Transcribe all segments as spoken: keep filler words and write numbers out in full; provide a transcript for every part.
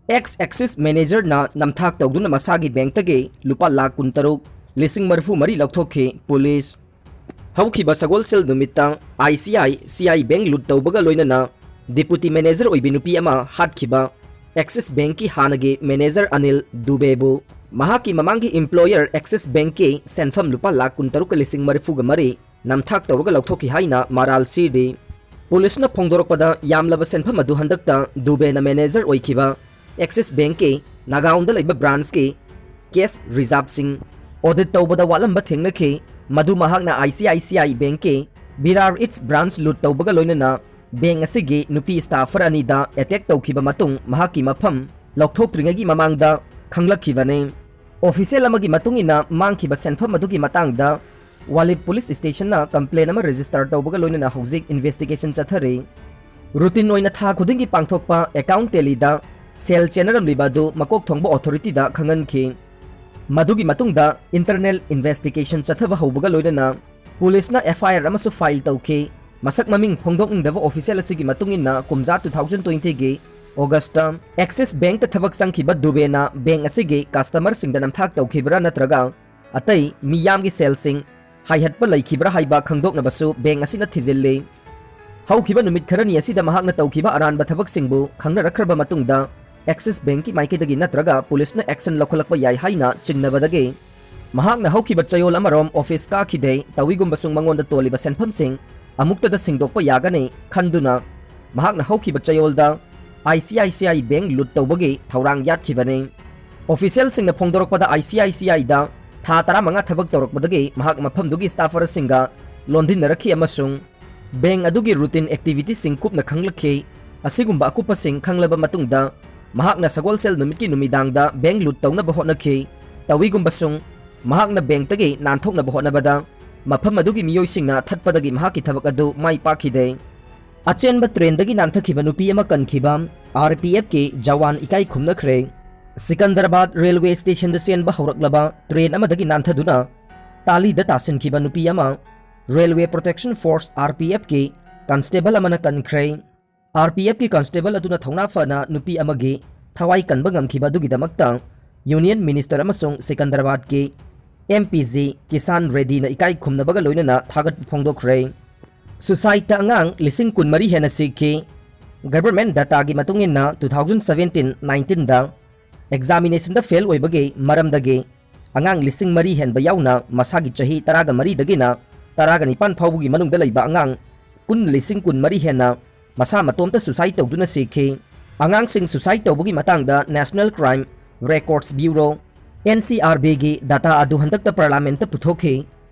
X axis ꯃꯦꯅꯦꯖꯔꯅ ꯅꯝꯊꯥꯛ ꯇꯧꯗꯨꯅ ꯃꯁꯥꯒꯤ ꯕꯦꯡꯛꯇꯒꯤ ꯂꯨꯄꯥ ꯂꯥꯈ ꯀꯨꯟꯇꯔꯨꯛ ꯂꯤꯁꯤꯡ ꯃꯔꯤꯐꯨ ꯃꯔꯤ ꯂꯧꯊꯣꯛꯈꯤ꯫ ꯄꯨꯂꯤꯁ꯫ ꯍꯧꯈꯤꯕ ꯁꯒꯣꯜꯁꯦꯜ ꯅꯨꯃꯤꯠꯇ I C I C I bank ꯂꯨꯠ ꯇꯧꯕꯒ ꯂꯣꯏꯅꯅ ꯗꯤꯄꯨꯇꯤ ꯃꯦꯅꯦꯖꯔ ꯑꯣꯏꯕꯤ ꯅꯨꯄꯤ ꯑꯃ ꯍꯥꯠꯈꯤꯕ ꯑꯦꯛꯁꯤꯁ ꯕꯦꯡꯛꯀꯤ ꯍꯥꯟꯅꯒꯤ ꯃꯦꯅꯦꯖꯔ ꯑꯅꯤꯜ ꯗꯨꯕꯦꯕꯨ ꯃꯍꯥꯛꯀꯤ ꯃꯃꯥꯡꯒꯤ ꯏꯝꯄ꯭ꯂꯣꯌꯔ ꯑꯦꯛꯁꯤꯁ ꯕꯦꯡꯛꯀꯤ ꯁꯦꯟꯐꯝ ꯂꯨꯄꯥ ꯂꯥꯈ ꯀꯨꯟꯇꯔꯨꯛꯀ ꯂꯤꯁꯤꯡ ꯃꯔꯤꯐꯨꯒ ꯃꯔꯤ ꯅꯝꯊꯥꯛ ꯇꯧꯔꯒ ꯂꯧꯊꯣꯛꯈꯤ ꯍꯥꯏꯅ ꯃꯔꯥꯜ ꯁꯤꯔꯤ꯫ ꯄꯨꯂꯤꯁꯅ ꯐꯣꯡꯗꯣꯔꯛꯄꯗ, ꯌꯥꯝꯂꯕ ꯁꯦꯟꯐꯝ ꯑꯗꯨ ꯍꯟꯗꯛꯇ ꯗꯨꯕꯦꯅ ꯃꯦꯅꯦꯖꯔ ꯑꯣꯏꯈꯤꯕ ꯑꯦꯛꯁꯤꯁ ꯕꯦꯡꯛꯀꯤ ꯅꯥꯒꯥꯎꯟꯗ ꯂꯩꯕ ꯕ꯭ꯔꯥꯟꯁꯀꯤ ꯀꯦꯁ ꯔꯤꯖꯥꯔꯚꯁꯤꯡ ꯑꯣꯗꯤꯠ ꯇꯧꯕꯗ ꯋꯥꯠꯂꯝꯕ ꯊꯦꯡꯅꯈꯤ, ꯃꯗꯨ ꯃꯍꯥꯛꯅ I C I C I ꯕꯦꯡꯛꯀꯤ ꯕꯤꯔꯥꯔ ꯏꯁ ꯕ꯭ꯔꯥꯟꯁ ꯂꯨꯠ ꯇꯧꯕꯒ ꯂꯣꯏꯅꯅ ꯕꯦꯡꯛ ꯑꯁꯤꯒꯤ ꯅꯨꯄꯤ ꯁ꯭ꯇꯥꯐꯔ ꯑꯅꯤꯗ ꯑꯦꯇꯦꯛ ꯇꯧꯈꯤꯕ ꯃꯇꯨꯡ ꯃꯍꯥꯛꯀꯤ ꯃꯐꯝ ꯂꯧꯊꯣꯛꯇ꯭ꯔꯤꯉꯩꯒꯤ ꯃꯃꯥꯡꯗ ꯈꯪꯂꯛꯈꯤꯕꯅꯤ꯫ ꯑꯣꯐꯤꯁꯤꯌꯦꯜ ꯑꯃꯒꯤ ꯃꯇꯨꯡ ꯏꯟꯅ, ꯃꯥꯡꯈꯤꯕ ꯁꯦꯟꯐꯝ ꯑꯗꯨꯒꯤ ꯃꯇꯥꯡꯗ ꯋꯥꯂꯤꯠ ꯄꯨꯂꯤꯁ ꯁ꯭ꯇꯦꯁꯟꯅ ꯀꯝꯄ꯭ꯂꯦꯟ ꯑꯃ ꯔꯦꯖꯤꯁꯇꯔ ꯇꯧꯕꯒ ꯂꯣꯏꯅꯅ ꯍꯧꯖꯤꯛ ꯏꯟꯚꯦꯁꯇꯤꯒꯦꯁꯟ ꯆꯠꯊꯔꯤ꯫ ꯔꯨꯇꯤꯟ ꯑꯣꯏꯅ ꯊꯥ ꯈꯨꯗꯤꯡꯒꯤ ꯄꯥꯡꯊꯣꯛꯄ ꯑꯦꯀꯥꯎꯟꯠ ꯇꯦꯂꯤꯗ ꯁꯦꯜ ꯆꯦꯟꯅꯔꯝꯂꯤꯕ ꯑꯗꯨ ꯃꯀꯣꯛ ꯊꯣꯡꯕ ꯑꯣꯊꯣꯔꯤꯇꯤꯗ ꯈꯪꯍꯟꯈꯤ꯫ ꯃꯗꯨꯒꯤ ꯃꯇꯨꯡꯗ ꯏꯟꯇꯔꯅꯦꯜ ꯏꯟꯚꯦꯁꯇꯤꯒꯦꯁꯟ ꯆꯠꯊꯕ ꯍꯧꯕꯒ ꯂꯣꯏꯅꯅ ꯄꯨꯂꯤꯁꯅ ꯑꯦꯐ ꯑꯥꯏ ꯑꯥꯔ ꯑꯃꯁꯨ ꯐꯥꯏꯜ ꯇꯧꯈꯤ꯫ ꯃꯁꯛ ꯃꯃꯤꯡ ꯐꯣꯡꯗꯣꯛꯅꯤꯡꯗꯕ ꯑꯣꯐꯤꯁꯤꯌꯦꯜ ꯑꯁꯤꯒꯤ ꯃꯇꯨꯡ ꯏꯟꯅ, ꯀꯨꯝꯖꯥ ꯇꯨ ꯊꯥꯎꯖꯟ ꯇ꯭ꯋꯦꯟꯇꯤꯒꯤ ꯑꯣꯒꯁꯇ ꯑꯦꯛꯁꯤꯁ ꯕꯦꯡꯛꯇ ꯊꯕꯛ ꯆꯪꯈꯤꯕ ꯗꯨꯕꯦꯅ ꯕꯦꯡꯛ ꯑꯁꯤꯒꯤ ꯀꯁꯇꯃꯔꯁꯤꯡꯗ ꯅꯝꯊꯥꯛ ꯇꯧꯈꯤꯕ꯭ꯔꯥ ꯅꯠꯇ꯭ꯔꯒ ꯑꯇꯩ ꯃꯤꯌꯥꯝꯒꯤ ꯁꯦꯜꯁꯤꯡ ꯍꯥꯏꯍꯠꯄ ꯂꯩꯈꯤꯕ꯭ꯔꯥ ꯍꯥꯏꯕ ꯈꯪꯗꯣꯛꯅꯕꯁꯨ ꯕꯦꯡꯛ ꯑꯁꯤꯅ ꯊꯤꯖꯤꯜꯂꯤ꯫ ꯍꯧꯈꯤꯕ ꯅꯨꯃꯤꯠ ꯈꯔꯅꯤ ꯑꯁꯤꯗ ꯃꯍꯥꯛꯅ ꯇꯧꯈꯤꯕ ꯑꯔꯥꯟꯕ ꯊꯕꯛꯁꯤꯡꯕꯨ ꯈꯪꯅꯔꯛꯈ꯭ꯔꯕ ꯃꯇꯨꯡꯗ, ꯑꯦꯛꯁꯤꯁ ꯕꯦꯡꯛꯀꯤ ꯃꯥꯏꯀꯩꯗꯒꯤ ꯅꯠꯇ꯭ꯔꯒ ꯄꯨꯂꯤꯁꯅ ꯑꯦꯛꯁꯟ ꯂꯧꯈꯠꯂꯛꯄ ꯌꯥꯏ ꯍꯥꯏꯅ ꯆꯤꯡꯅꯕꯗꯒꯤ, ꯃꯍꯥꯛꯅ ꯍꯧꯈꯤꯕ ꯆꯌꯣꯜ ꯑꯃꯔꯣꯝ ꯑꯣꯐꯤꯁ ꯀꯥꯈꯤꯗꯦ, ꯇꯧꯏꯒꯨꯝꯕꯁꯨꯡ ꯃꯉꯣꯟꯗ ꯇꯣꯜꯂꯤꯕ ꯁꯦꯟꯐꯝꯁꯤꯡ ꯑꯃꯨꯛꯇꯗ ꯁꯤꯡꯗꯣꯛꯄ ꯌꯥꯒꯅꯤ ꯈꯟꯗꯨꯅ ꯃꯍꯥꯛꯅ ꯍꯧꯈꯤꯕ ꯆꯌꯣꯜꯗ I C I C I bank ꯂꯨꯠ ꯇꯧꯕꯒꯤ ꯊꯧꯔꯥꯡ ꯌꯥꯠꯈꯤꯕꯅꯤ꯫ ꯑꯣꯐꯤꯁꯤꯌꯦꯜꯁꯤꯡꯅ ꯐꯣꯡꯗꯣꯔꯛꯄꯗ, ꯑꯥꯏ ꯁꯤ ꯑꯥꯏ ꯁꯤ ꯑꯥꯏꯗ ꯊꯥ ꯇꯔꯥꯃꯉꯥ ꯊꯕꯛ ꯇꯧꯔꯛꯄꯗꯒꯤ ꯃꯍꯥꯛ ꯃꯐꯝꯗꯨꯒꯤ ꯁ꯭ꯇꯥꯐꯔꯁꯤꯡꯒ ꯂꯣꯟꯗꯤꯟꯅꯔꯛꯈꯤ ꯑꯃꯁꯨꯡ ꯕꯦꯡꯛ ꯑꯗꯨꯒꯤ ꯔꯨꯇꯤꯟ ꯑꯦꯛꯇꯤꯚꯤꯇꯤꯁꯤꯡ ꯀꯨꯞꯅ ꯈꯪꯂꯛꯈꯤ꯫ ꯑꯁꯤꯒꯨꯝꯕ ꯑꯀꯨꯞꯄꯁꯤꯡ ꯈꯪꯂꯕ ꯃꯇꯨꯡꯗ, ꯃꯍꯥꯛꯅ ꯁꯒꯣꯜꯁꯦꯜ ꯅꯨꯃꯤꯠꯀꯤ ꯅꯨꯃꯤꯗꯥꯡꯗ ꯕꯦꯡꯛ ꯂꯨꯠ ꯇꯧꯅꯕ ꯍꯣꯠꯅꯈꯤ꯫ ꯇꯧꯏꯒꯨꯝꯕꯁꯨꯡ, ꯃꯍꯥꯛꯅ ꯕꯦꯡꯛꯇꯒꯤ ꯅꯥꯟꯊꯣꯛꯅꯕ ꯍꯣꯠꯅꯕꯗ ꯃꯐꯝ ꯑꯗꯨꯒꯤ ꯃꯤꯑꯣꯏꯁꯤꯡꯅ ꯊꯠꯄꯗꯒꯤ ꯃꯍꯥꯛꯀꯤ ꯊꯕꯛ ꯑꯗꯨ ꯃꯥꯏ ꯄꯥꯛꯈꯤꯗꯦ꯫ ꯑꯆꯦꯟꯕ ꯇ꯭ꯔꯦꯟꯗꯒꯤ ꯅꯥꯟꯊꯈꯤꯕ ꯅꯨꯄꯤ ꯑꯃ ꯀꯟꯈꯤꯕ ꯑꯥꯔ ꯄꯤ ꯑꯦꯐꯀꯤ ꯖꯋꯥꯟ ꯏꯀꯥꯏ ꯈꯨꯝꯅꯈ꯭ꯔꯦ꯫ ꯁꯤꯀꯟꯗꯔꯥꯕꯥꯗ ꯔꯦꯜꯋꯦ ꯁ꯭ꯇꯦꯁꯟꯗ ꯆꯦꯟꯕ ꯍꯧꯔꯛꯂꯕ ꯇ꯭ꯔꯦꯟ ꯑꯃꯗꯒꯤ ꯅꯥꯟꯊꯗꯨꯅ ꯇꯥꯂꯤꯗ ꯇꯥꯁꯤꯟꯈꯤꯕ ꯅꯨꯄꯤ ꯑꯃ railway protection force, R P ꯑꯦꯐꯀꯤ ꯀꯟꯁꯇꯦꯕꯜ ꯑꯃꯅ ꯀꯟꯈ꯭ꯔꯦ꯫ ꯑꯥꯔ ꯄꯤ ꯑꯦꯐꯀꯤ ꯀꯟꯁꯇꯦꯕꯜ ꯑꯗꯨꯅ ꯊꯧꯅꯥ ꯐꯅ ꯅꯨꯄꯤ ꯑꯃꯒꯤ ꯊꯋꯥꯏ ꯀꯟꯕ ꯉꯝꯈꯤꯕ ꯑꯗꯨꯒꯤꯗꯃꯛꯇ Union Minister ꯑꯃꯁꯨꯡ ꯁꯤꯀꯟꯗꯔꯥꯕꯥꯗꯀꯤ M P ꯖꯤ ꯀꯤꯁꯥꯟ ꯔꯦꯗꯤꯅ ꯏꯀꯥꯏ ꯈꯨꯝꯅꯕꯒ ꯂꯣꯏꯅꯅ ꯊꯥꯒꯠꯄ ꯐꯣꯡꯗꯣꯛꯈ꯭ꯔꯦ꯫ Suicideꯇ ꯑꯉꯥꯡ ꯂꯤꯁꯤꯡ ꯀꯨꯟꯃꯔꯤ ꯍꯦꯟꯅ ꯁꯤꯈꯤ꯫ Government dataꯒꯤ ꯃꯇꯨꯡ ꯏꯟꯅ two thousand seventeen nineteenꯗ examinationꯗ fail ꯑꯣꯏꯕꯒꯤ ꯃꯔꯝꯗꯒꯤ ꯑꯉꯥꯡ ꯂꯤꯁꯤꯡ ꯃꯔꯤ ꯍꯦꯟꯕ ꯌꯥꯎꯅ ꯃꯁꯥꯒꯤ ꯆꯍꯤ ꯇꯔꯥꯒ ꯃꯔꯤꯗꯒꯤꯅ ꯇꯔꯥꯒ ꯅꯤꯄꯥꯟ ꯐꯥꯎꯕꯒꯤ ꯃꯅꯨꯡꯗ ꯂꯩꯕ ꯑꯉꯥꯡ ꯀꯨꯟ ꯂꯤꯁꯤꯡ ꯀꯨꯟꯃꯔꯤ ꯍꯦꯟꯅ ꯃꯁꯥ ꯃꯇꯣꯝꯇ suicide ꯇꯧꯗꯨꯅ ꯁꯤꯈꯤ꯫ ꯑꯉꯥꯡꯁꯤꯡ suicide ꯇꯧꯕꯒꯤ ꯃꯇꯥꯡꯗ National Crime Records Bureau, N C R Bꯒꯤ data ꯑꯗꯨ ꯍꯟꯗꯛꯇ Parliamentꯇ ꯄꯨꯊꯣꯛꯈꯤ꯫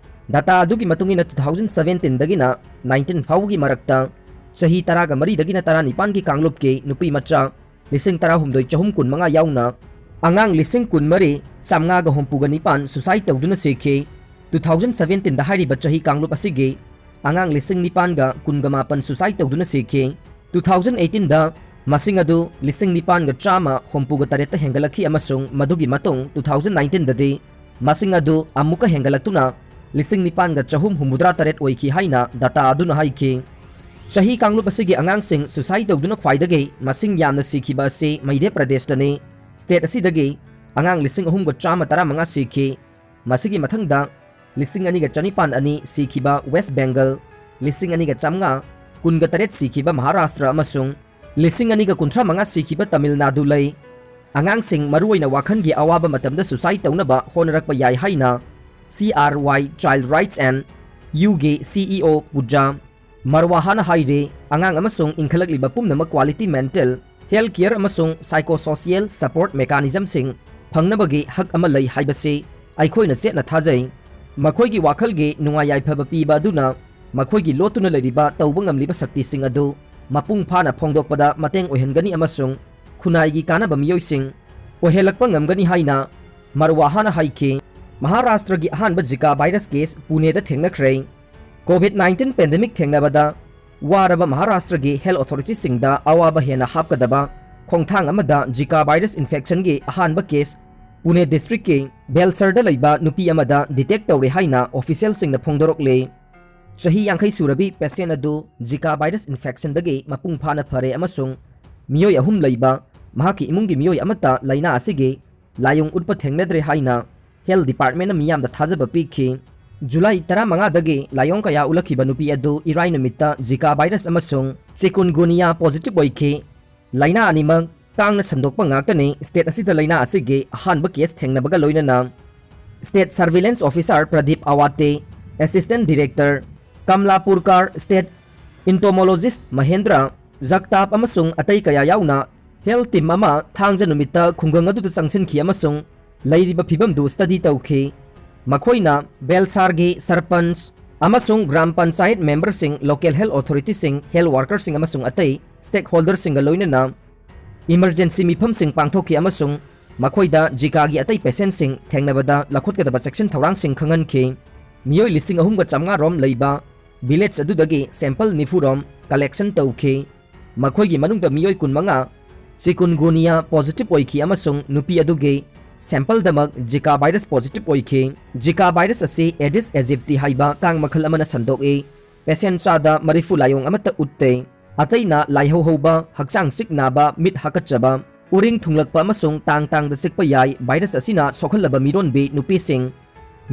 Data ꯑꯗꯨꯒꯤ ꯃꯇꯨꯡ ꯏꯟꯅ two thousand seventeenꯗꯒꯤꯅ nineteen ꯐꯥꯎꯕꯒꯤ ꯃꯔꯛꯇ ꯆꯍꯤ ꯇꯔꯥꯒ ꯃꯔꯤꯗꯒꯤꯅ ꯇꯔꯥꯅꯤꯄꯥꯟꯒꯤ ꯀꯥꯡꯂꯨꯞꯀꯤ ꯅꯨꯄꯤ ꯃꯆꯥ ꯂꯤꯁꯤꯡ ꯇꯔꯥꯍꯨꯝꯗꯣꯏ ꯆꯍꯨꯝ ꯀꯨꯟꯃꯉꯥ ꯌꯥꯎꯅ ꯑꯉꯥꯡ ꯂꯤꯁꯤꯡ ꯀꯨꯟꯃꯔꯤ ꯆꯥꯝꯃꯉꯥꯒ ꯍꯨꯝꯐꯨꯒ ꯅꯤꯄꯥꯟ suicide ꯇꯧꯗꯨꯅ ꯁꯤꯈꯤ꯫ Two thousand seventeenꯗ ꯍꯥꯏꯔꯤꯕ ꯆꯍꯤ ꯀꯥꯡꯂꯨꯞ ꯑꯁꯤꯒꯤ ꯑꯉꯥꯡ ꯂꯤꯁꯤꯡ ꯅꯤꯄꯥꯟꯒ ꯀꯨꯟꯒ ꯃꯥꯄꯟ suicide ꯇꯧꯗꯨꯅ ꯁꯤꯈꯤ꯫ Two thousand eighteenꯗ ꯃꯁꯤꯡ ꯑꯗꯨ ꯂꯤꯁꯤꯡ ꯅꯤꯄꯥꯟꯒ ꯆꯥꯝꯃ ꯍꯨꯝꯐꯨꯒ ꯇꯔꯦꯠꯇ ꯍꯦꯟꯒꯠꯂꯛꯈꯤ ꯑꯃꯁꯨꯡ ꯃꯗꯨꯒꯤ ꯃꯇꯨꯡ two thousand nineteenꯗꯗꯤ ꯃꯁꯤꯡ ꯑꯗꯨ ꯑꯃꯨꯛꯀ ꯍꯦꯟꯒꯠꯂꯛꯇꯨꯅ ꯂꯤꯁꯤꯡ ꯅꯤꯄꯥꯟꯒ ꯆꯍꯨꯝ ꯍꯨꯝꯐꯨꯇꯔꯥ ꯇꯔꯦꯠ ꯑꯣꯏꯈꯤ ꯍꯥꯏꯅ data ꯑꯗꯨꯅ ꯍꯥꯏꯈꯤ꯫ ꯆꯍꯤ ꯀꯥꯡꯂꯨꯞ ꯑꯁꯤꯒꯤ ꯑꯉꯥꯡꯁꯤꯡ suicide ꯇꯧꯗꯨꯅ ꯈ꯭ꯋꯥꯏꯗꯒꯤ ꯃꯁꯤꯡ ꯌꯥꯝꯅ ꯁꯤꯈꯤꯕ ꯑꯁꯤ ꯃꯙ꯭ꯌ ꯄ꯭ꯔꯗꯦꯁꯇꯅꯤ꯫ State ꯑꯁꯤꯗꯒꯤ ꯑꯉꯥꯡ ꯂꯤꯁꯤꯡ ꯑꯍꯨꯝꯒ ꯆꯥꯝꯃ ꯇꯔꯥꯃꯉꯥ ꯁꯤꯈꯤ꯫ ꯃꯁꯤꯒꯤ ꯃꯊꯪꯗ ꯂꯤꯁꯤꯡ ꯑꯅꯤꯒ ꯆꯅꯤꯄꯥꯟ ꯑꯅꯤ ꯁꯤꯈꯤꯕ West Bengal, ꯂꯤꯁꯤꯡ ꯑꯅꯤꯒ ꯆꯥꯝꯃꯉꯥ ꯀꯨꯟꯒ ꯇꯔꯦꯠ ꯁꯤꯈꯤꯕ ꯃꯍꯥꯔꯥꯁꯇ꯭ꯔ ꯑꯃꯁꯨꯡ ꯂꯤꯁꯤꯡ ꯑꯅꯤꯒ ꯀꯨꯟꯊ꯭ꯔꯥ ꯃꯉꯥ ꯁꯤꯈꯤꯕ ꯇꯥꯃꯤꯜ ꯅꯥꯗꯨ ꯂꯩ꯫ ꯑꯉꯥꯡꯁꯤꯡ ꯃꯔꯨꯑꯣꯏꯅ ꯋꯥꯈꯜꯒꯤ ꯑꯋꯥꯕ ꯃꯇꯝꯗ suicide ꯇꯧꯅꯕ ꯍꯣꯠꯅꯔꯛꯄ ꯌꯥꯏ ꯍꯥꯏꯅ C R Y Child Rights and Youthꯒꯤ C E O ꯄꯨꯖꯥ ꯃꯔꯋꯥꯍꯥꯅ ꯍꯥꯏꯔꯤ, ꯑꯉꯥꯡ ꯑꯃꯁꯨꯡ ꯏꯟꯈꯠꯂꯛꯂꯤꯕ ꯄꯨꯝꯅꯃꯛ quality mental health care ꯑꯃꯁꯨꯡ psychosocial support mechanismꯁꯤꯡ ꯐꯪꯅꯕꯒꯤ ꯍꯛ ꯑꯃ ꯂꯩ ꯍꯥꯏꯕꯁꯤ ꯑꯩꯈꯣꯏꯅ ꯆꯦꯠꯅ ꯊꯥꯖꯩ꯫ ꯃꯈꯣꯏꯒꯤ ꯋꯥꯈꯜꯒꯤ ꯅꯨꯡꯉꯥꯏ ꯌꯥꯏꯐꯕ ꯄꯤꯕ ꯑꯗꯨꯅ ꯃꯈꯣꯏꯒꯤ ꯂꯣꯠꯇꯨꯅ ꯂꯩꯔꯤꯕ ꯇꯧꯕ ꯉꯝꯂꯤꯕ ꯁꯛꯇꯤꯁꯤꯡ ꯑꯗꯨ ꯃꯄꯨꯡ ꯐꯥꯅ ꯐꯣꯡꯗꯣꯛꯄꯗ ꯃꯇꯦꯡ ꯑꯣꯏꯍꯟꯒꯅꯤ ꯑꯃꯁꯨꯡ ꯈꯨꯟꯅꯥꯏꯒꯤ ꯀꯥꯟꯅꯕ ꯃꯤꯑꯣꯏꯁꯤꯡ ꯑꯣꯏꯍꯜꯂꯛꯄ ꯉꯝꯒꯅꯤ ꯍꯥꯏꯅ ꯃꯔꯋꯥꯍꯥꯅ ꯍꯥꯏꯈꯤ꯫ ꯃꯍꯥꯔꯥꯁꯇ꯭ꯔꯒꯤ ꯑꯍꯥꯟꯕ Zika virus case ꯄꯨꯅꯦꯗ ꯊꯦꯡꯅꯈ꯭ꯔꯦ꯫ COVID nineteen pandemic ꯊꯦꯡꯅꯕꯗ ꯋꯥꯔꯕ ꯃꯍꯥꯔꯥꯁꯇ꯭ꯔꯒꯤ health authorityꯁꯤꯡꯗ ꯑꯋꯥꯕ ꯍꯦꯟꯅ ꯍꯥꯞꯀꯗꯕ ꯈꯣꯡꯊꯥꯡ ꯑꯃꯗ Zika virus infectionꯒꯤ ꯑꯍꯥꯟꯕ case ꯄꯨꯅꯦ districtꯀꯤ ꯕꯦꯜꯁꯔꯗ ꯂꯩꯕ ꯅꯨꯄꯤ ꯑꯃꯗ detect ꯇꯧꯔꯦ ꯍꯥꯏꯅ officialꯁꯤꯡꯅ ꯐꯣꯡꯗꯣꯔꯛꯂꯦ꯫ ꯆꯍꯤ ꯌꯥꯡꯈꯩ ꯁꯨꯔꯕꯤ patient ꯑꯗꯨ Zika virus infectionꯗꯒꯤ ꯃꯄꯨꯡ ꯐꯥꯅ ꯐꯔꯦ ꯑꯃꯁꯨꯡ ꯃꯤꯑꯣꯏ ꯑꯍꯨꯝ ꯂꯩꯕ ꯃꯍꯥꯛꯀꯤ ꯏꯃꯨꯡꯒꯤ ꯃꯤꯑꯣꯏ ꯑꯃꯠꯇ ꯂꯥꯏꯅꯥ ꯑꯁꯤꯒꯤ ꯂꯥꯏꯑꯣꯡ ꯎꯠꯄ ꯊꯦꯡꯅꯗ꯭ꯔꯦ ꯍꯥꯏꯅ Health Departmentꯅ ꯃꯤꯌꯥꯝꯗ ꯊꯥꯖꯕ ꯄꯤꯈꯤ꯫ July ꯇꯔꯥꯃꯉꯥꯗꯒꯤ ꯂꯥꯏꯑꯣꯡ ꯀꯌꯥ ꯎꯠꯂꯛꯈꯤꯕ ꯅꯨꯄꯤ ꯑꯗꯨ ꯏꯔꯥꯏ ꯅꯨꯃꯤꯠꯇ Zika virus ꯑꯃꯁꯨꯡ chikungunya positive ꯑꯣꯏꯈꯤ꯫ ꯂꯥꯏꯅꯥ ꯑꯅꯤꯃꯛ ꯇꯥꯡꯅ ꯁꯟꯗꯣꯛꯄ ꯉꯥꯛꯇꯅꯤ꯫ State ꯑꯁꯤꯗ ꯂꯥꯏꯅꯥ ꯑꯁꯤꯒꯤ ꯑꯍꯥꯟꯕ case ꯊꯦꯡꯅꯕꯒ ꯂꯣꯏꯅꯅ State Surveillance Officer Pradeep Awate, Assistant Director Kamlapurkar, State Entomologist Mahendra Jagtap ꯑꯃꯁꯨꯡ ꯑꯇꯩ ꯀꯌꯥ ꯌꯥꯎꯅ health team ꯑꯃ ꯊꯥꯡꯖ ꯅꯨꯃꯤꯠꯇ ꯈꯨꯡꯒꯪ ꯑꯗꯨꯗ ꯆꯪꯁꯤꯟꯈꯤ ꯑꯃꯁꯨꯡ ꯂꯩꯔꯤꯕ ꯐꯤꯕꯝꯗꯨ study ꯇꯧꯈꯤ꯫ ꯃꯈꯣꯏꯅ ꯕꯦꯜꯁꯥꯔꯒꯤ ꯁꯔꯄꯟꯆ ꯑꯃꯁꯨꯡ ꯒ꯭ꯔꯥꯝ ꯄꯟꯆꯥꯌꯠ memberꯁꯤꯡ, local health authorityꯁꯤꯡ, health workerꯁꯤꯡ ꯑꯃꯁꯨꯡ ꯑꯇꯩ stakeholderꯁꯤꯡꯒ ꯂꯣꯏꯅꯅ emergency ꯃꯤꯐꯝꯁꯤꯡ ꯄꯥꯡꯊꯣꯛꯈꯤ ꯑꯃꯁꯨꯡ ꯃꯈꯣꯏꯗ Zikaꯒꯤ ꯑꯇꯩ patientꯁꯤꯡ ꯊꯦꯡꯅꯕꯗ ꯂꯧꯈꯠꯀꯗꯕ ꯆꯦꯛꯁꯤꯟ ꯊꯧꯔꯥꯡꯁꯤꯡ ꯈꯪꯍꯟꯈꯤ꯫ ꯃꯤꯑꯣꯏ ꯂꯤꯁꯤꯡ ꯑꯍꯨꯝꯒ ꯆꯥꯝꯃꯉꯥ ꯔꯣꯝ ꯂꯩꯕ village ꯑꯗꯨꯗꯒꯤ sample ꯅꯤꯐꯨ ꯔꯣꯝ collection ꯇꯧꯈꯤ꯫ ꯃꯈꯣꯏꯒꯤ ꯃꯅꯨꯡꯗ ꯃꯤꯑꯣꯏ ꯀꯨꯟꯃꯉꯥ chikungunya positive ꯑꯣꯏꯈꯤ ꯑꯃꯁꯨꯡ ꯅꯨꯄꯤ ꯑꯗꯨꯒꯤ sampleꯗꯃꯛ Zika virus positive ꯑꯣꯏꯈꯤ꯫ Zika virus ꯑꯁꯤ Aedes aegypti ꯍꯥꯏꯕ ꯀꯥꯡ ꯃꯈꯜ ꯑꯃꯅ ꯁꯟꯗꯣꯛꯏ꯫ Patient ꯆꯥꯗ ꯃꯔꯤꯐꯨ ꯂꯥꯏꯑꯣꯡ ꯑꯃꯠꯇ ꯎꯠꯇꯦ꯫ ꯑꯇꯩꯅ ꯂꯥꯏꯍꯧ ꯍꯧꯕ, ꯍꯛꯆꯥꯡ ꯆꯤꯛ ꯅꯥꯕ, ꯃꯤꯠ ꯍꯥꯀꯠꯆꯕ, ꯎꯔꯤꯡ ꯊꯨꯡꯂꯛꯄ ꯑꯃꯁꯨꯡ ꯇꯥꯡ ꯇꯥꯡꯗ ꯆꯤꯛꯄ ꯌꯥꯏ꯫ Virus ꯑꯁꯤꯅ ꯁꯣꯛꯍꯜꯂꯕ ꯃꯤꯔꯣꯟꯕꯤ ꯅꯨꯄꯤꯁꯤꯡ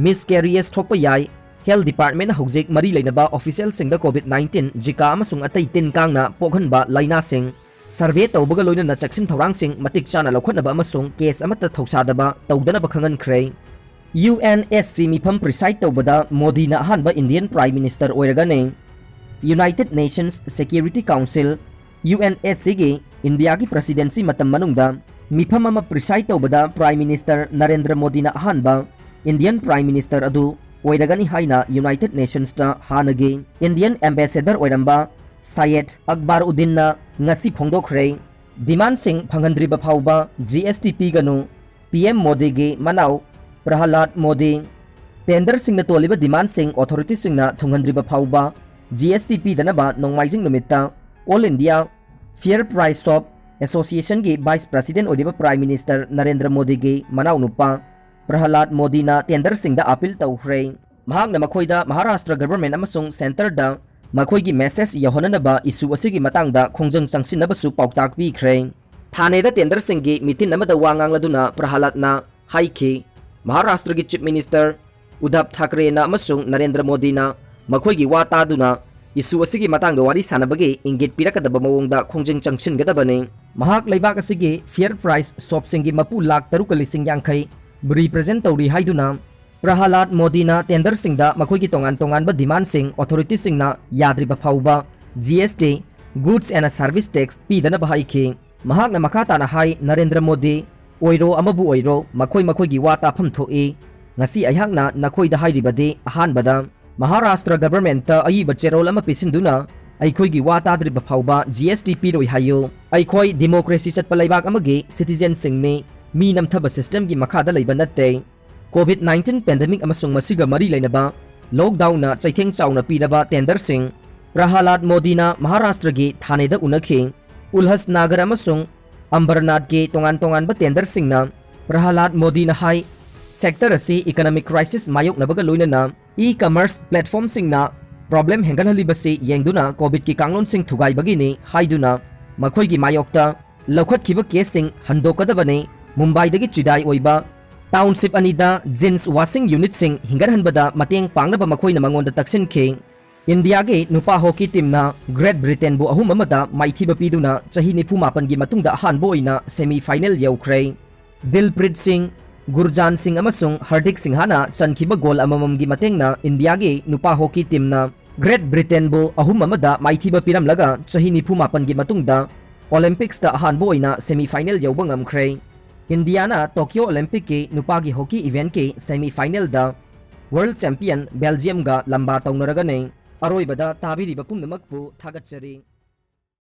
miscarriage ꯊꯣꯛꯄ ꯌꯥꯏ꯫ Health Departmentꯅ ꯍꯧꯖꯤꯛ ꯃꯔꯤ ꯂꯩꯅꯕ officialꯁꯤꯡꯗ COVID nineteen, Zika ꯑꯃꯁꯨꯡ ꯑꯇꯩ ꯇꯤꯟ ꯀꯥꯡꯅ ꯄꯣꯛꯍꯟꯕ ꯂꯥꯏꯅꯥꯁꯤꯡ survey ꯇꯧꯕꯒ ꯂꯣꯏꯅꯅ ꯆꯦꯛꯁꯤꯟ ꯊꯧꯔꯥꯡꯁꯤꯡ ꯃꯇꯤꯛ ꯆꯥꯅ ꯂꯧꯈꯠꯅꯕ ꯑꯃꯁꯨꯡ case ꯑꯃꯠꯇ ꯊꯧꯁꯥꯗꯕ ꯇꯧꯗꯅꯕ ꯈꯪꯍꯟꯈ꯭ꯔꯦ꯫ UNSC ꯃꯤꯐꯝ preside ꯇꯧꯕꯗ ꯃꯣꯗꯤꯅ ꯑꯍꯥꯟꯕ Indian Prime Minister ꯑꯣꯏꯔꯒꯅꯤ꯫ United Nations Security Council, UNSCꯒꯤ ꯏꯟꯗꯤꯌꯥꯒꯤ presidency ꯃꯇꯝ ꯃꯅꯨꯡꯗ ꯃꯤꯐꯝ ꯑꯃ preside ꯇꯧꯕꯗ Prime Minister ꯅꯔꯦꯟꯗ꯭ꯔ ꯃꯣꯗꯤꯅ ꯑꯍꯥꯟꯕ Indian Prime Minister ꯑꯗꯨ ꯑꯣꯏꯔꯒꯅꯤ ꯍꯥꯏꯅ United Nationsꯇ ꯍꯥꯟꯅꯒꯤ Indian Ambassador ꯑꯣꯏꯔꯝꯕ ꯁꯌꯦꯗ ꯑꯛꯕꯔ ꯎꯗꯤꯟꯅ ꯉꯁꯤ ꯐꯣꯡꯗꯣꯛꯈ꯭ꯔꯦ꯫ Demandꯁꯤꯡ ꯐꯪꯍꯟꯗ꯭ꯔꯤꯕ ꯐꯥꯎꯕ GST ꯄꯤꯒꯅꯨ꯫ PM ꯃꯣꯗꯤꯒꯤ ꯃꯅꯥꯎ ꯄ꯭ꯔꯍꯂꯥꯗ ꯃꯣꯗꯤ꯫ Tenderꯁꯤꯡꯅ ꯇꯣꯜꯂꯤꯕ demandꯁꯤꯡ authorityꯁꯤꯡꯅ ꯊꯨꯡꯍꯟꯗ꯭ꯔꯤꯕ ꯐꯥꯎꯕ GST ꯄꯤꯗꯅꯕ ꯅꯣꯡꯃꯥꯏꯖꯤꯡ ꯅꯨꯃꯤꯠꯇ All India Fair Price Shop Associationꯒꯤ Vice President ꯑꯣꯏꯔꯤꯕ Prime Minister ꯅꯔꯦꯟꯗ꯭ꯔ ꯃꯣꯗꯤꯒꯤ ꯃꯅꯥꯎꯅꯨꯄꯥ ꯄ꯭ꯔꯍꯂꯥꯗ ꯃꯣꯗꯤꯅ tenderꯁꯤꯡꯗ appeal ꯇꯧꯈ꯭ꯔꯦ꯫ ꯃꯍꯥꯛꯅ ꯃꯈꯣꯏꯗ ꯃꯍꯥꯔꯥꯁꯇ꯭ꯔ government ꯑꯃꯁꯨꯡ centreꯗ ꯃꯈꯣꯏꯒꯤ message ꯌꯧꯍꯟꯅꯅꯕ issue ꯑꯁꯤꯒꯤ ꯃꯇꯥꯡꯗ ꯈꯣꯡꯖꯪ ꯆꯪꯁꯤꯟꯅꯕꯁꯨ ꯄꯥꯎꯇꯥꯛ ꯄꯤꯈ꯭ꯔꯦ꯫ ꯊꯥꯅꯦꯗ ꯇꯦꯟꯗꯔꯁꯤꯡꯒꯤ ꯃꯤꯇꯤꯟ ꯑꯃꯗ ꯋꯥ ꯉꯥꯡꯂꯗꯨꯅ ꯄ꯭ꯔꯍꯂꯥꯗꯅ ꯍꯥꯏꯈꯤ, ꯃꯍꯥꯔꯥꯁꯇ꯭ꯔꯒꯤ ꯆꯤꯐ ꯃꯤꯅꯤꯁꯇꯔ ꯎꯗꯥꯞ ꯊꯥꯀꯔꯦꯅ ꯑꯃꯁꯨꯡ ꯅꯔꯦꯟꯗ꯭ꯔ ꯃꯣꯗꯤꯅ ꯃꯈꯣꯏꯒꯤ ꯋꯥ ꯇꯥꯗꯨꯅ ꯏꯁꯨ ꯑꯁꯤꯒꯤ ꯃꯇꯥꯡꯗ ꯋꯥꯔꯤ ꯁꯥꯅꯕꯒꯤ ꯏꯪꯒꯤꯠ ꯄꯤꯔꯛꯀꯗꯕ ꯃꯑꯣꯡꯗ ꯈꯣꯡꯖꯪ ꯆꯪꯁꯤꯟꯒꯗꯕꯅꯤ꯫ ꯃꯍꯥꯛ ꯂꯩꯕꯥꯛ ꯑꯁꯤꯒꯤ ꯐꯤꯌꯔ ꯄ꯭ꯔꯥꯏꯁ ꯁꯣꯞꯁꯤꯡꯒꯤ ꯃꯄꯨ ꯂꯥꯈ ꯇꯔꯨꯛꯀ ꯂꯤꯁꯤꯡ ꯌꯥꯡꯈꯩ ꯔꯤꯄ꯭ꯔꯖꯦꯟ ꯇꯧꯔꯤ ꯍꯥꯏꯗꯨꯅ ꯄ꯭ꯔꯍꯂꯥꯗ ꯃꯣꯗꯤꯅ ꯇꯦꯟꯗꯔꯁꯤꯡꯗ ꯃꯈꯣꯏꯒꯤ ꯇꯣꯉꯥꯟ ꯇꯣꯉꯥꯟꯕ ꯗꯤꯃꯥꯟꯁꯤꯡ ꯑꯣꯊꯣꯔꯤꯇꯤꯁꯤꯡꯅ ꯌꯥꯗ꯭ꯔꯤꯕ ꯐꯥꯎꯕ G S T, Goods and Service Tax, ꯄꯤꯗꯅꯕ ꯍꯥꯏꯈꯤ꯫ ꯃꯍꯥꯛꯅ ꯃꯈꯥ ꯇꯥꯅ ꯍꯥꯏ, ꯅꯔꯦꯟꯗ꯭ꯔ ꯃꯣꯗꯤ ꯑꯣꯏꯔꯣ ꯑꯃꯕꯨ ꯑꯣꯏꯔꯣ, ꯃꯈꯣꯏ ꯃꯈꯣꯏꯒꯤ ꯋꯥ ꯇꯥꯐꯝ ꯊꯣꯛꯏ꯫ ꯉꯁꯤ ꯑꯩꯍꯥꯛꯅ ꯅꯈꯣꯏꯗ ꯍꯥꯏꯔꯤꯕꯗꯤ, ꯑꯍꯥꯟꯕꯗ, ꯃꯍꯥꯔꯥꯁꯇ꯭ꯔ ꯒꯚꯔꯟꯃꯦꯟꯠꯇ ꯑꯏꯕ ꯆꯦꯔꯣꯜ ꯑꯃ ꯄꯤꯁꯤꯟꯗꯨꯅ ꯑꯩꯈꯣꯏꯒꯤ ꯋꯥ ꯇꯥꯗ꯭ꯔꯤꯕ ꯐꯥꯎꯕ G S T ꯄꯤꯔꯣꯏ ꯍꯥꯏꯌꯨ꯫ ꯑꯩꯈꯣꯏ ꯗꯤꯃꯣꯀ꯭ꯔꯦꯁꯤ ꯆꯠꯄ ꯂꯩꯕꯥꯛ ꯑꯃꯒꯤ ꯁꯤꯇꯤꯖꯦꯟꯁꯤꯡꯅꯤ, ꯃꯤ ꯅꯝꯊꯕ ꯁꯤꯁꯇꯦꯝꯒꯤ ꯃꯈꯥꯗ ꯂꯩꯕ ꯅꯠꯇꯦ꯫ ꯀꯣꯚꯤꯗ ꯅꯥꯏꯟꯇꯤꯟ ꯄꯦꯟꯗꯦꯃꯤꯛ ꯑꯃꯁꯨꯡ ꯃꯁꯤꯒ ꯃꯔꯤ ꯂꯩꯅꯕ ꯂꯣꯛꯗꯥꯎꯟꯅ ꯆꯩꯊꯦꯡ ꯆꯥꯎꯅ ꯄꯤꯔꯕ ꯇꯦꯟꯗꯔꯁꯤꯡ ꯄ꯭ꯔꯍꯂꯥꯗ ꯃꯣꯗꯤꯅ ꯃꯍꯥꯔꯥꯁꯇ꯭ꯔꯒꯤ ꯊꯥꯅꯦꯗ ꯎꯅꯈꯤ꯫ ꯎꯜꯍꯁꯅꯥꯒꯔ ꯑꯃꯁꯨꯡ ꯑꯝꯕꯔꯅꯥꯊꯀꯤ ꯇꯣꯉꯥꯟ ꯇꯣꯉꯥꯟꯕ ꯇꯦꯟꯗꯔꯁꯤꯡꯅ ꯄ꯭ꯔꯍꯂꯥꯗ ꯃꯣꯗꯤꯅ ꯍꯥꯏ, ꯁꯦꯛꯇꯔ ꯑꯁꯤ ꯏꯀꯣꯅꯣꯃꯤꯛ ꯀ꯭ꯔꯥꯏꯁꯤꯁ ꯃꯥꯌꯣꯛꯅꯕꯒ ꯂꯣꯏꯅꯅ ꯏ-ꯀꯃꯔꯁ ꯄ꯭ꯂꯦꯠꯐꯣꯔꯝꯁꯤꯡꯅ ꯄ꯭ꯔꯣꯕ꯭ꯂꯦꯝ ꯍꯦꯟꯒꯠꯍꯜꯂꯤꯕꯁꯤ ꯌꯦꯡꯗꯨꯅ ꯀꯣꯚꯤꯗꯀꯤ ꯀꯥꯡꯂꯣꯟꯁꯤꯡ ꯊꯨꯒꯥꯏꯕꯒꯤꯅꯤ ꯍꯥꯏꯗꯨꯅ ꯃꯈꯣꯏꯒꯤ ꯃꯥꯌꯣꯛꯇ ꯂꯧꯈꯠꯈꯤꯕ ꯀꯦꯁꯁꯤꯡ ꯍꯟꯗꯣꯛꯀꯗꯕꯅꯤ꯫ ꯃꯨꯝꯕꯥꯏꯗꯒꯤ ꯆꯤꯗꯥꯏ ꯑꯣꯏꯕ ꯇꯥꯎꯟꯁꯤꯞ ꯑꯅꯤꯗ ꯖꯤꯟꯁ ꯋꯥꯁꯤꯡ ꯌꯨꯅꯤꯠꯁꯤꯡ ꯍꯤꯡꯒꯠꯍꯟꯕꯗ ꯃꯇꯦꯡ ꯄꯥꯡꯅꯕ ꯃꯈꯣꯏꯅ ꯃꯉꯣꯟꯗ ꯇꯛꯁꯤꯟꯈꯤ꯫ ꯏꯟꯗꯤꯌꯥꯒꯤ ꯅꯨꯄꯥ ꯍꯣꯀꯤ ꯇꯤꯝꯅ ꯒ꯭ꯔꯦꯠ ꯕ꯭ꯔꯤꯇꯦꯟꯕꯨ ꯑꯍꯨꯝ ꯑꯃꯗ ꯃꯥꯏꯊꯤꯕ ꯄꯤꯗꯨꯅ ꯆꯍꯤ ꯅꯤꯐꯨ ꯃꯥꯄꯟꯒꯤ ꯃꯇꯨꯡꯗ ꯑꯍꯥꯟꯕ ꯑꯣꯏꯅ ꯁꯦꯃꯤ ꯐꯥꯏꯅꯦꯜ ꯌꯧꯈ꯭ꯔꯦ꯫ ꯗꯤꯜꯄ꯭ꯔꯤꯠ ꯁꯤꯡ, ꯒꯨꯔꯖꯥꯟ ꯁꯤꯡ ꯑꯃꯁꯨꯡ ꯍꯔꯗꯤꯛ ꯁꯤꯡꯍꯥꯅ ꯆꯟꯈꯤꯕ ꯒꯣꯜ ꯑꯃꯃꯝꯒꯤ ꯃꯇꯦꯡꯅ ꯏꯟꯗꯤꯌꯥꯒꯤ ꯅꯨꯄꯥ ꯍꯣꯀꯤ ꯇꯤꯝꯅ ꯒ꯭ꯔꯦꯠ ꯕ꯭ꯔꯤꯇꯦꯟꯕꯨ ꯑꯍꯨꯝ ꯑꯃꯗ ꯃꯥꯏꯊꯤꯕ ꯄꯤꯔꯝꯂꯒ ꯆꯍꯤ ꯅꯤꯐꯨ ꯃꯥꯄꯟꯒꯤ ꯃꯇꯨꯡꯗ ꯑꯣꯂꯤꯝꯄꯤꯛꯁꯇ ꯑꯍꯥꯟꯕ ꯑꯣꯏꯅ ꯁꯦꯃꯤ ꯐꯥꯏꯅꯦꯜ ꯌꯧꯕ ꯉꯝꯈ꯭ꯔꯦ꯫ ꯏꯟꯗꯤꯌꯥꯅ ꯇꯣꯀꯤꯌꯣ ꯑꯣꯂꯤꯝꯄꯤꯛꯀꯤ ꯅꯨꯄꯥꯒꯤ ꯍꯣꯀꯤ ꯏꯚꯦꯟꯠꯀꯤ ꯁꯦꯃꯤ ꯐꯥꯏꯅꯦꯜꯗ ꯋꯥꯔꯜꯗ ꯆꯦꯝꯄꯤꯌꯟ ꯕꯦꯜꯖꯤꯌꯝꯒ ꯂꯝꯕꯥ ꯇꯧꯅꯔꯒꯅꯤ꯫ ꯑꯔꯣꯏꯕꯗ ꯇꯥꯕꯤꯔꯤꯕ ꯄꯨꯝꯅꯃꯛꯄꯨ ꯊꯥꯒꯠꯆꯔꯤ꯫